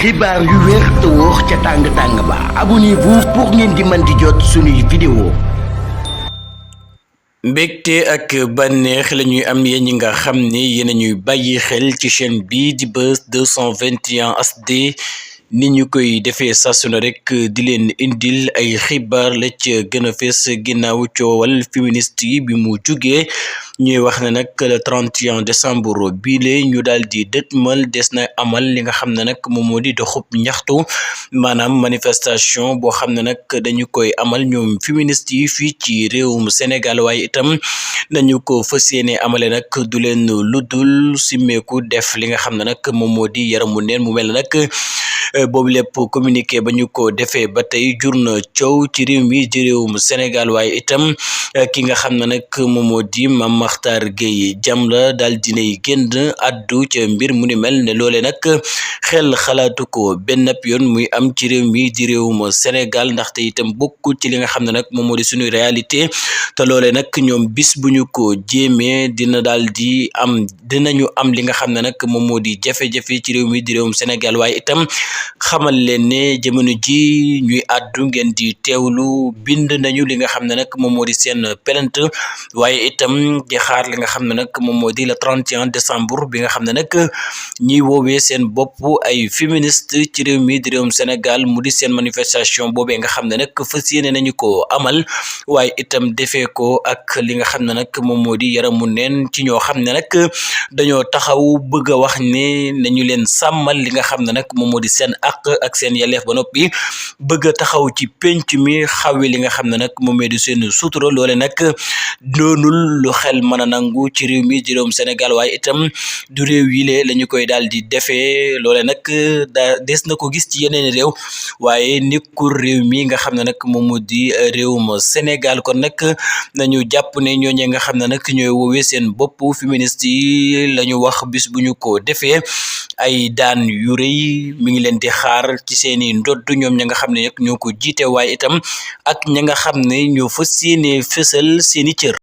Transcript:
xibaar yu wér te wóor ca tàng ba abonnez-vous pour ngeen di mën di jot suñuy vidéo. mbégte ak bànneex la ñuy am yéen ñi nga xam ne yéen a ñuy bàyyi xel ci chaîne bi di Buzz 221 HD ni ñu koy defee saa su ne rek di leen indil ay xibaar la ca gën a fees ginnaaw coowal féministe yi bi mu jugee ñuy wax ne nag le 31 décembre biile ñu daal di dëtmal des na amal li nga xam ne nag moom moo di doxub ñaxtu maanaam manifestation boo xam ne nag dañu koy amal ñoom féministe yi fii ci réewum Sénégal waaye itam nañu ko fas yéene amale nag du leen luddul simmeeku def li nga xam ne nag moom moo di yaramu neen mu mel nag boobu lépp communiqué ba ñu ko defee ba tey jur na coow ci réew mi di réewum Sénégal waaye itam ki nga xam ne nag moom moo di Mame Mactar Gueye Jamra daal dinay génn addu ca mbir mu ni mel ne loole nag xel xalaatu ko benn yoon muy am ci réew mi di réewum Sénégal ndaxte itam bokkul ci li nga xam ne nag moom moo di suñuy réalité te loole nag ñoom bis bu ñu ko jéemee dinañu am li nga xam ne nag moom moo di jafe-jafe ci réew mi di réewum Sénégal waaye itam xamal leen ne jamono ji ñuy àddu ngeen di teewlu bind nañu li nga xam ne nag moom moo di seen plainte waaye itam di xaar li nga xam ne nag moom moo di le 31 décembre bi nga xam ne nag ñiy woowee seen bopp ay féministe ci réew mi di réewum Sénégal mu di seen manifestation boobee nga xam ne nag fas yéene nañu ko amal waaye itam defee ko ak li nga xam ne nag moom moo di yaramu neen ci ñoo xam ne nag dañoo taxaw bëgg a wax ne nañu leen sàmmal li nga xam ne nag moom moo di seen àq ak seen yelleef ba noppi bëgg a taxaw ci penc mi xawwi li nga xam ne nag moom moo di seen sutura loole nag doonul lu xel mën a nangu ci réew mi di réewum Sénégal waaye itam du réew yi la ñu koy daal di defee loole nag des na ko gis ci yeneen réew waaye nekkul réew mi nga xam ne nag moom moo di réewum Sénégal kon nag nañu jàpp ne ñooñee nga xam ne nag ñooy woowee seen bopp féministe yi la ñu wax bis bu ñu ko defee ay daan yu rëy mi ngi leen di xaar ci seeni ndodd ñoom ña nga xam ne nag ñoo ko jiite waaye itam ak ña nga xam ne ñoo fas yéene fësal seeni cër